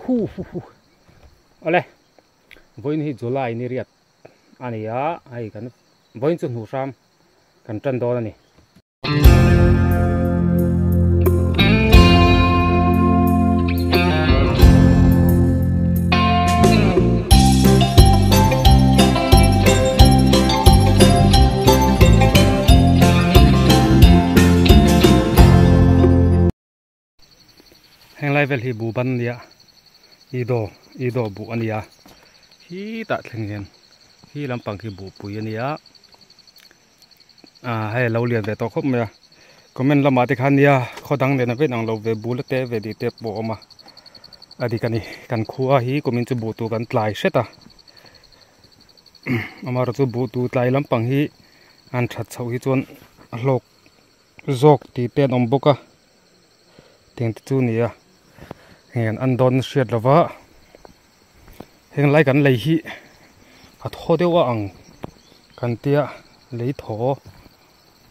Hu hu hu awle vawiin hi July ni riat a ni a hei kan vawiin chu hnuh hram kan tan dawn a ni. Heng lai vel hi buh ban ania ido ido buh ania hi tah thleng hian hi lampang khi buh pui ania ah hei a lo lian ve tawh khawp mai a comment lamah te khan nia khaw dang nen a vek ang lo ve bul te ve tih te pawh a awm a a dik a ni kan khua hi kumin chu buh tur kan tlai hret a amaherawh chu buh tur tlai lampang hi an that chhoh hi chuan a hlawk zawk tih te an awm bawk a. Tiang te chu a ni a heng an an dawn hriat lova heng lai kan lei hi a thaw deuh a ang kan tia lei thaw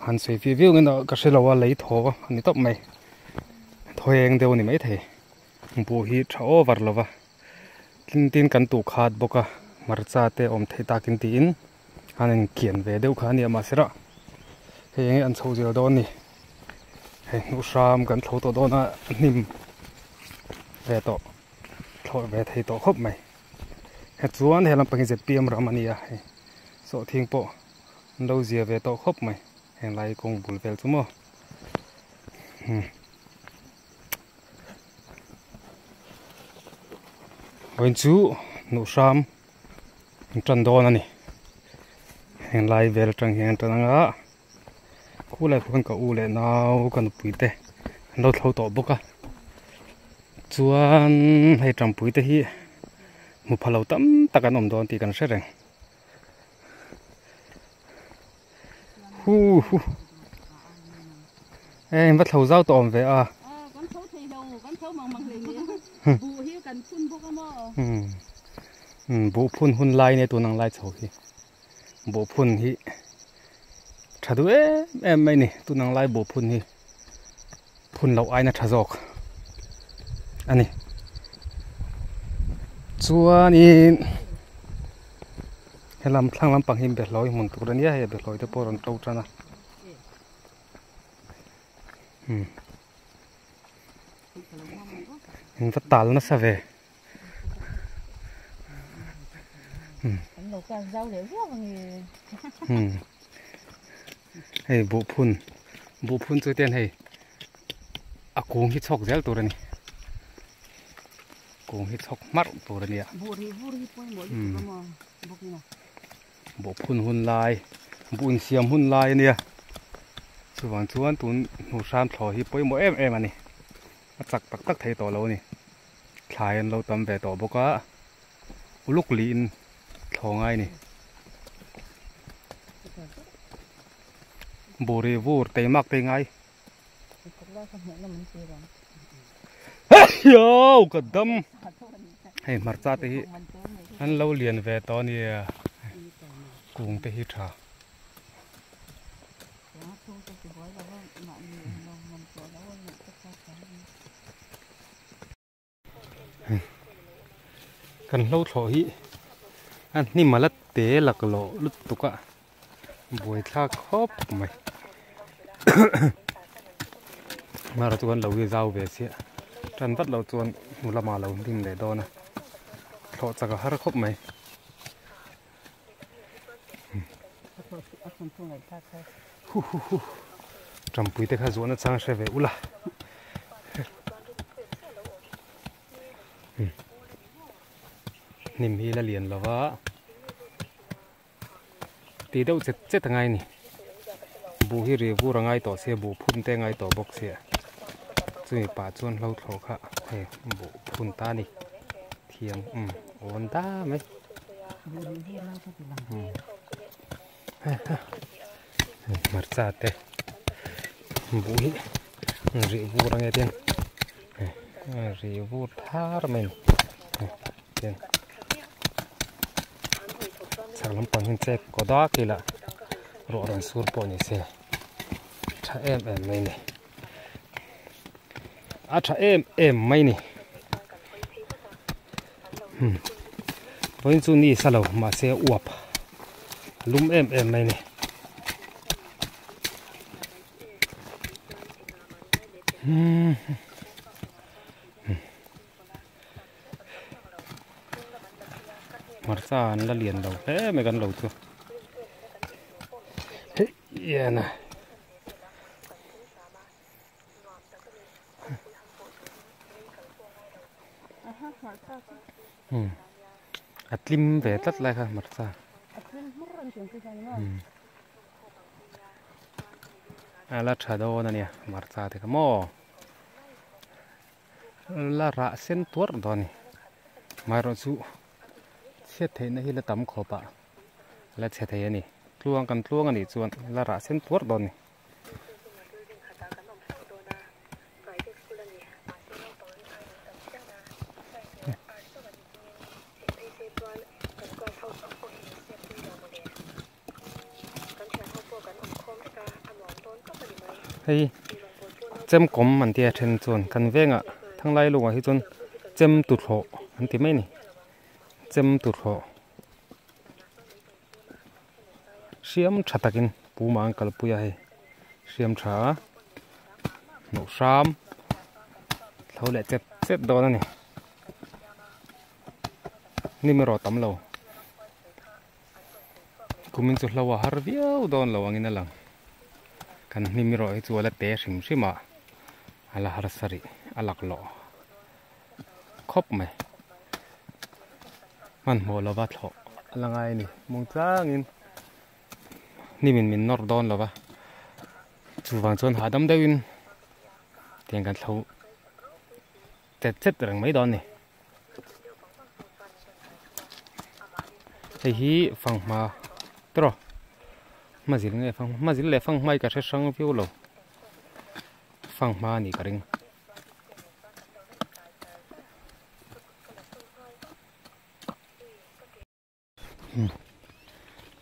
han sawi fih viau ngin ka hre lo a lei thaw a ni tawp mai thaw eng deuh a ni maithei buh hi tha over lova tin tin kan tuh khat bawk a hmarcha te awm theih takin tiin an inkian ve deuh kha a nia mahse rah hei enge an chho zel dawn a ni hei hnuh hram kan thlo tawh dawn a hnim ve tawh thlawh ve thei tawh khawp mai hechuan he lampang hi zpm ram a ni a hei sawhthing pawh an lo zia ve tawh khawp mai heng lai kawng bul vel chu maw vawiin chu hnuh hram. An tan dawn a ni heng lai vel atang hian an tan anga khulai khuan ka u leh nau ka nupui te an lo thlo tawh bawk a chuan hei tampui te hi hmu pha lo tam tak an awm dawn tih kan hre reng hu hu e in va thlo zau tawh awm ve a buh phun hun lai nia tun ang lai chho hi buh phun hi tha duh em em mai ni tun ang lai buh phun hi phun loh aina tha zawk a ni chuanin helam thlang lampang hi behlawi hmun tur ania hei behlawi te pawh a rawn to tan a in va tal nasa ve hei buh phun buh phun chu ten hei a kung hi chhawk zel tur a ni kung hi chhawk hmarh tur a nia buh phun hun lai buh insiam hun lai a nia chuvang chuan tun hnu hram thlawh hi pawimawh em em a ni a chak tak tak thei tawh lo a ni thlai an lo tam ve tawh bawk a uluk liin thlawh ngai a ni buh rih vur teimak te ngai Hiau ka dam hei hmarcha te hi an lo lian ve tawh a nia kung te hi tha. Kan hlo thlawh hi a hnim a la te laklawh lutuk a buaithlak khawp mai hmar chuan lo hi zau ve chiah tan vat loh chuan hnu lamah a lo hnim leh dawn a thlawh chak a har khawp mai. Hu hu hu Tampui te kha zuahna chang hre ve ula hnim hi la lian lova ti deuh chet chet a ngai a ni buh hi ri vur a ngai tawh sia buh phun te a ngai tawh bawk sia chumi pah chuan hlo thlawh kha hei buh phun ta a ni thiang umm awn ta mai. Hmarcha te buh hi rih vur ange tiang rih vur thar mai a ni tiang chhak lampang hian chek kaw dak ila ruah rawn sur pawh ni se tha em em mai a ni a tha em em mai a ni. Vawiin chu ni sa lo mahse uap a lum em em mai a ni. Hmarcha an la lian lo hle mai kan lo chu hei hian a. A tlim ve tlat lai kha hmarcha. A la tha dawn a nia hmarcha te kha maw. La rah sen tuarh dawn a ni. Amaherawhchu chhiat theihna hi la tam khawp a la chhe thei a ni. Tluang kan tluang a nih chuan la rah sen tuarh dawn a ni. Hei chemkawm an tia then chuan kan vengah thanglai lungah hi chuan chem tuthlawh an ti mai a ni chem tuthlawh hriam tha takin puma an kalpui a hei hriam tha a hnawh hram thlo leh chet chet dawn a ni hnim erawh a tam lo. Kumin chu hlo a har viau dawn lo angin a lang. Kan hnim erawh hi chu a la te hrim hrim a, a la harsa rih a laklawh khawp mai. Hmanhmawh lova thlawh a la ngai a ni. Mung tlangin hnimin min nawr dawn lo va, chuvang chuan hahdam deuhin tiang kan thlo chet chet reng mai dawn a ni. Hei hi fanghma tawrh hmazil nge hmazil leh fanghma hi ka hre hrang viau lo fanghma a nih ka ring.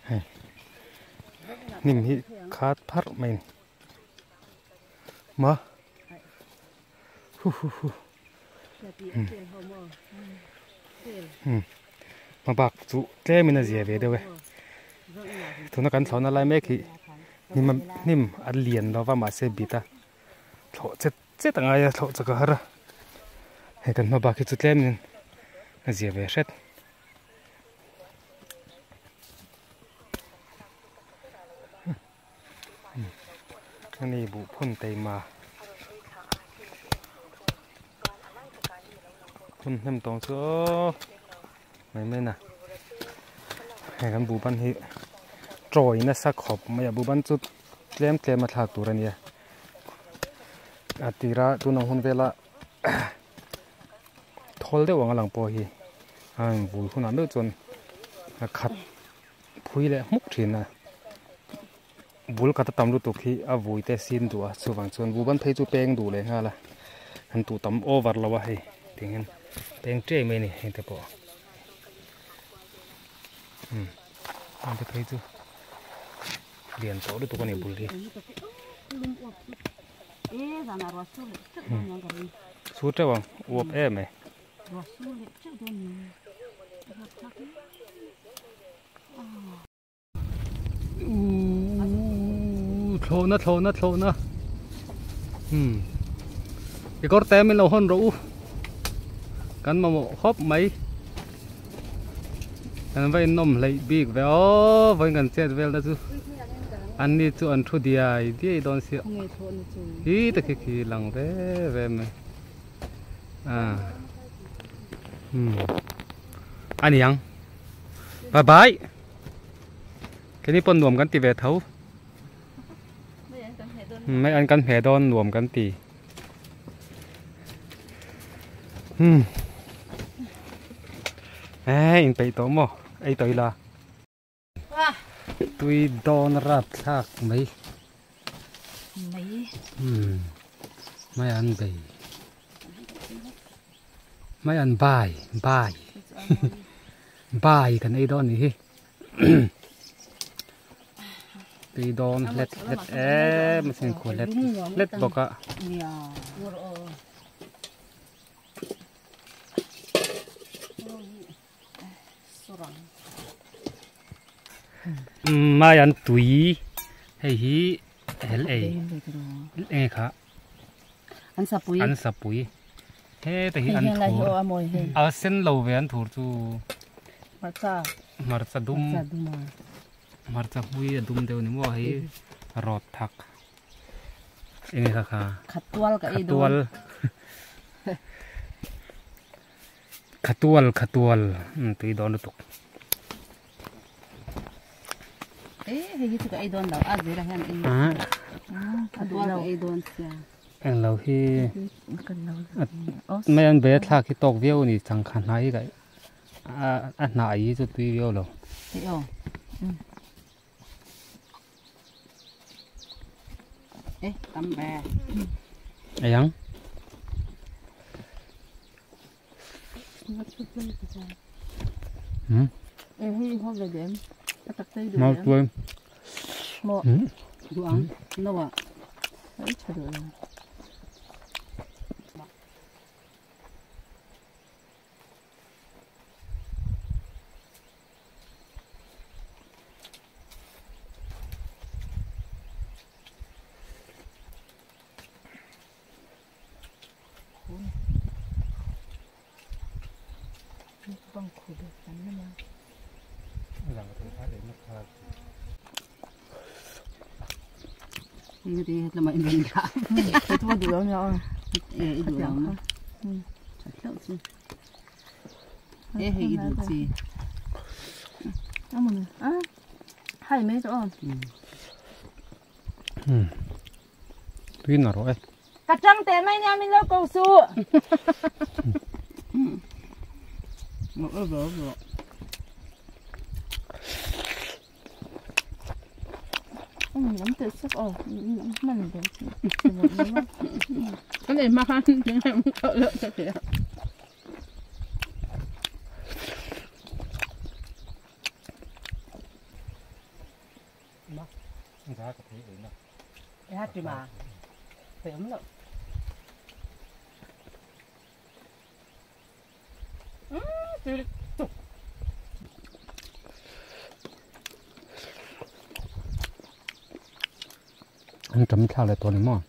Hei hnim hi khat pharh mai a ni ma hu hu hu hma bak chu tlem in a zia ve deuh e tuna kan thlawhna lai mek hi hnim hnim a lian lova mahse bit a thlawh chet chet a ngai a thlawh chak a har a hei kan hma bak hi chu tlem in a zia ve hret. Ani buh phun teima phun hnem tawng chu aw mai mai na hei kan buh ban hi tawi nasa khawp mai a buh ban chu tlem tlem a thlak tur a nia a tira tunang hun vela thawl deuh ang a lang pawh hi a in bul hunah meuh chuan a khat phui leh hmuk thin a bul khat a tam lutuk hi a vui te sin duh a chuvang chuan buhban phei chu peng duh leh nghal a an tuh tam over lo a hei tiang hian peng chiai mai a ni heng te pawh umm heng te phei chu lian tawh lutuk a ni bul hi. Su teuh ang uap em e. Thlawhna thlawhna thlawhna umm kekawr te min lo hawn rawh u kan mamawh khawp mai kan va innawm hleih bik ve aw vawiin kan chet vel na chu an ni chu an thu diai diai dawn sia hi te khi khi lang ve ve mai ah umm a ni ang bye bye keini pawh nuam kan ti ve tho mai an kan hmeh dawn nuam kan ti umm eh inpeih tawh maw ei tawh ila tui dawn rap thlak mai umm mai an bei mai an bai bai bai kan ei dawn nih hi tui dawn hlet hlet em a sin khuh hlet hlet bawk a. Mai an tui hei hi hel ei enge kha an sapui an sapui heta hi an thur a sen lo ve an thur chu hmarcha hmarcha dum hmarcha hmui a dum deuh ni maw hei rawt thak enge kha kha khatual ka ei dawn khatual khatual tui dawn lutuk e hei hi chu ka ei dawn lo a zira hian ei khatual ka ei dawn sia eng lo hi mai an be thlak hi tawk viau ni changkha hnai hi ka a hnah hi chu tui viau lo e tam ve ayang mau tuai mo duang noa ai chado đi là mọi người đã tôi đủ lắm rồi đủ lắm chả lợn chứ ê hay đủ gì à hai mấy chỗ tuy nó rồi cắt trăng té mấy nhà mình lo cầu su một ớt rồi rồi nắm từ sức ổ mình được cái này mà ăn cái này cũng cỡ lợn cho kìa hát gì mà phải ấm lợn anh chấm thao lại tuần mà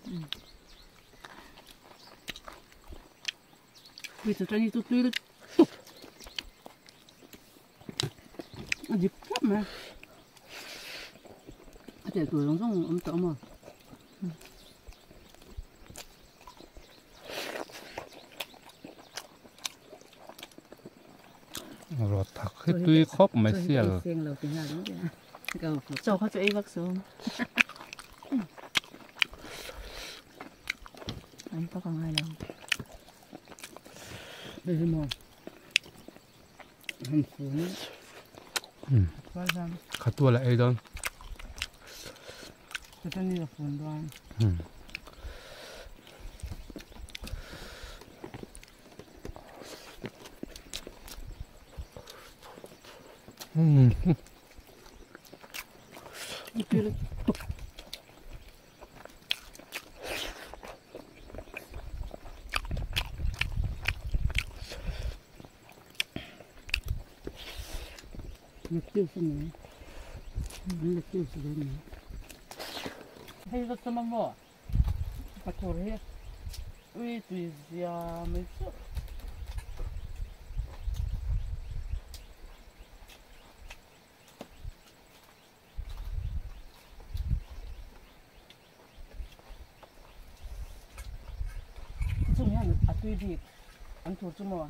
vì sao cho như tôi tươi nó dịp lắm mà để tuổi giống giống ấm tỏ mà rồi thật hết tuy khóc mà xia rồi choเขาจะไอ้วักซูอันนี้ก็ง่ายแล้วได้ไหมหันฟูนี่ขัดตัวละไอ้ดอนจะต้องนี่ละฟูนด้วย 六十年，60年。还有个什么么？把头儿喂对呀，没错。这么样啊？对的，俺做什么？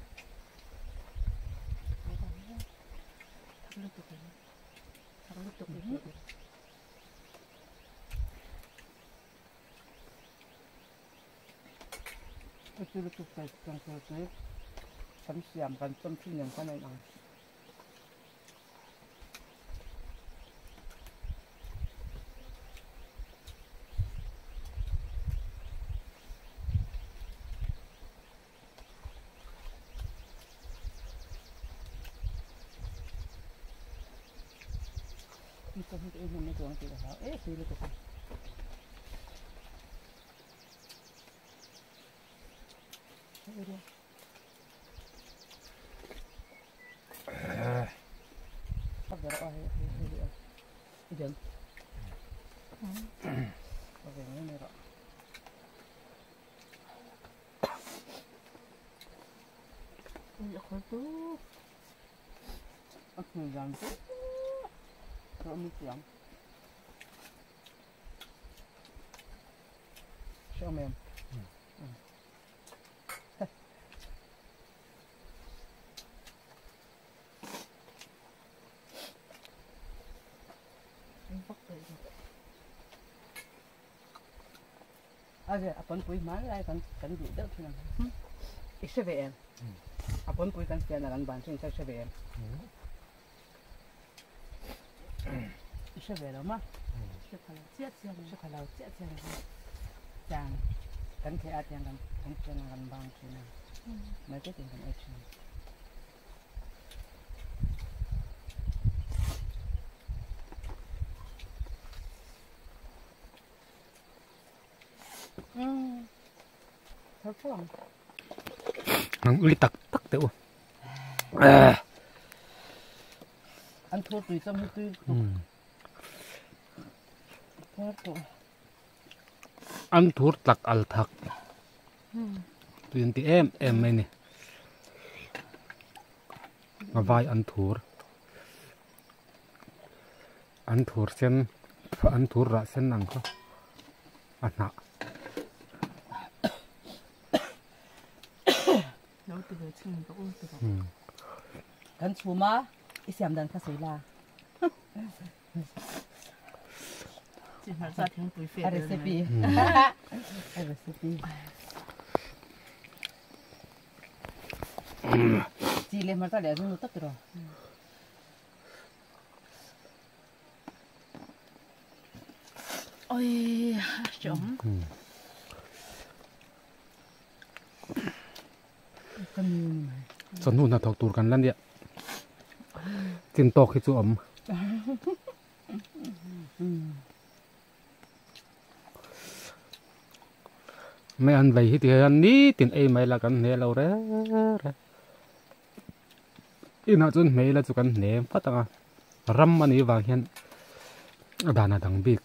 Diyan. Okay, ngayon meron. A pawnpui hmai lai kan kan duh deuh thin ang i hre ve em a pawnpui kan sian a kan ban thin kha i hre ve em i hre ve lo ma hre pha lo chiah chiah hre pha lo chiah chiah ang chang kan theh a tiang kan kan sian a kan ban thin a mai te tin kan ei thin. Ang ui tak tak teh u. An thur tui cham hi tui. An thur tlak al thak. Tui an ti em em mai ni. A vai an thur. An thur sen an thur rah sen ang kha a hnah. Kan chhum a i siam dan kha sawi la. A recipe. A recipe. Chi leh hmarcha leh a zung nu tak tiraw. Oi, chom. Chawhnu hnathawk tur kan la nia. Chin tawk hi chu awm. Mai an vei hi ti hian nitin ei mai la kan hne lo re re. Inah chuan hmei la chu kan hne vat ang a, ram a nih vang hian a dan a dang bik.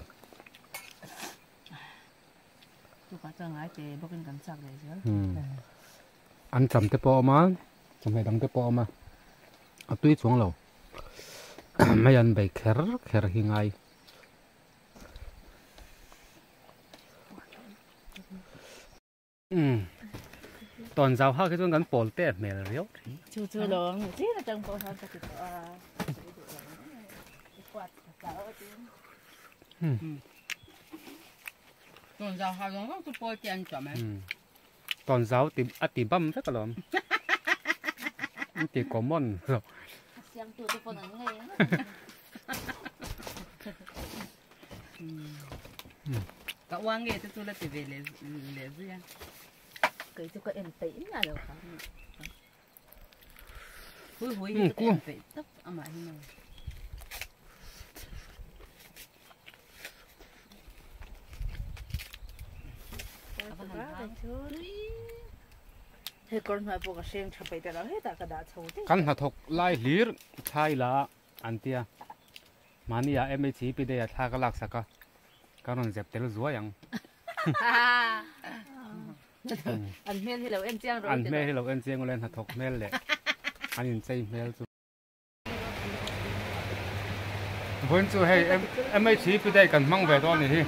An cham te pawh a awm a, chawhmeh dang te pawh a awm a, a tui chuang lo. Mai an bei kher kher hi ngai. Tawn zau hak hi chuan kan pawl te hmel riau thin. Chu chu lawng zir atang pawh khan ka ti tawh a. Tawn zau hak zawng zawng chu pawl te an chuah mai. Tawn zau ti a ti bam vek alawm. An ti common lo. A siamtu te pawn an ngei ang. Ka uang nge te chu la ti ve leh leh zui a. Kei chu ka en peih miah lo kha. Hui hui hi chu ka en peih tawp amah hi maw. He kawr hnuai pawh ka hreng tha peih ta lo hetah ka dah chho daih. Kan hnathawk lai hlir thlai la an tia. Mahni ah MHEP day ah thla ka lak sak a, ka rawn zep tel zuai ang. An hmel hi lo en chiang rawh. An hmel hi lo en chiang ule hnathawk hmel leh an inchei hmel chu. Vawiin chu hei MHEP day kan hmang ve dawn a ni hi.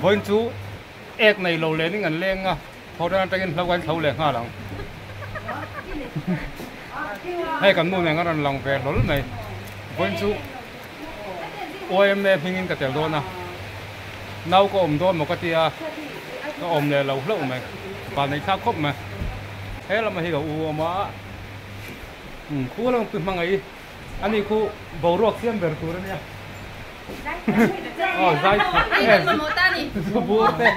Vawiin chu ek nei lo lenin an leng a, Foreign atangin hlo kan thlo leh nghal ang. Hei kan nu nen a rawn lang ve hlawl mai. Vawiin chu YMA hmingin ka tel dawn a. Nau ka awm dawn maw ka tia ka awm leh lo hlauh mai. Van nei thlak khawp mai. He lamah hi ka u awm a. Khu lam pi hmangaih ani khu boruak siam ber tur a nia. Aw zai zu bur te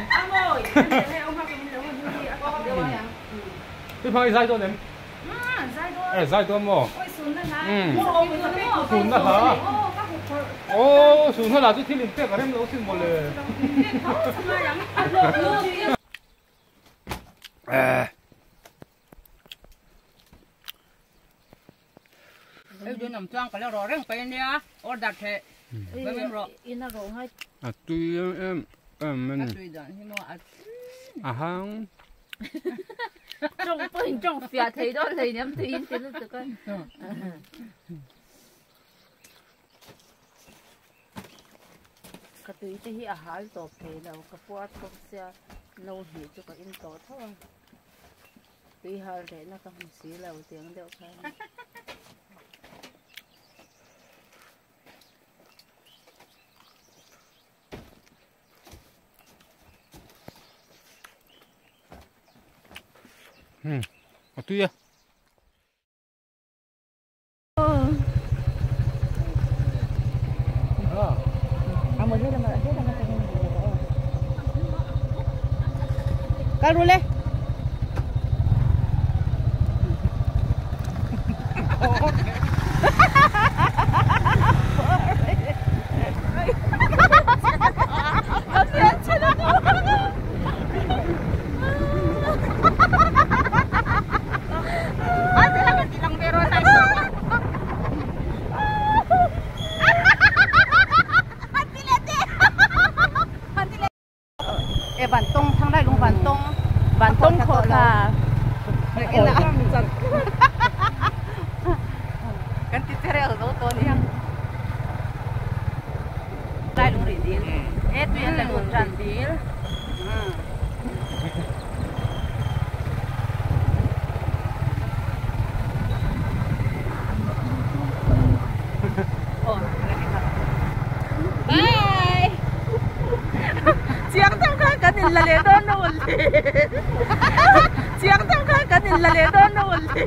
Pi hmang i zai dawn em? E zai dawn maw? Sun na hla Aw sun na hla chu thil in pek a rem lo sin mawle. Hei dun awm chuan ka la rawh reng pai ania order theh. Ina ro ngai. A tui em em em a ni. A tui dan hi maw a A hang. Tawng pawhin tawng fiah thei dawn hleinem tuiin ti lutuk a. Ka tui te hi a hal tawp thei lo, ka puar thawk sia no hnih chu ka in tawh tho a. Tui hal rehna ka hmu si lo tiang deuh khan. Hmm, a tui a. Kal rule. E van tong thang lai lung van tong van tong kho la kan ti tere zo to ni ang lai lung ri dil e tu yan la lut ran dil. Bye. Chiang tham kha kan in la le don no le. Chiang tham kha kan in la le don no le.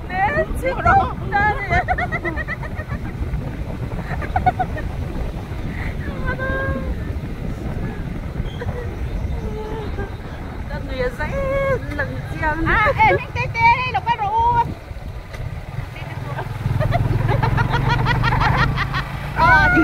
Nè, chịu đâu ta nè. Ta người dễ lần chiang. À, ê, mình tê tê, nó có rượu. Ờ, thì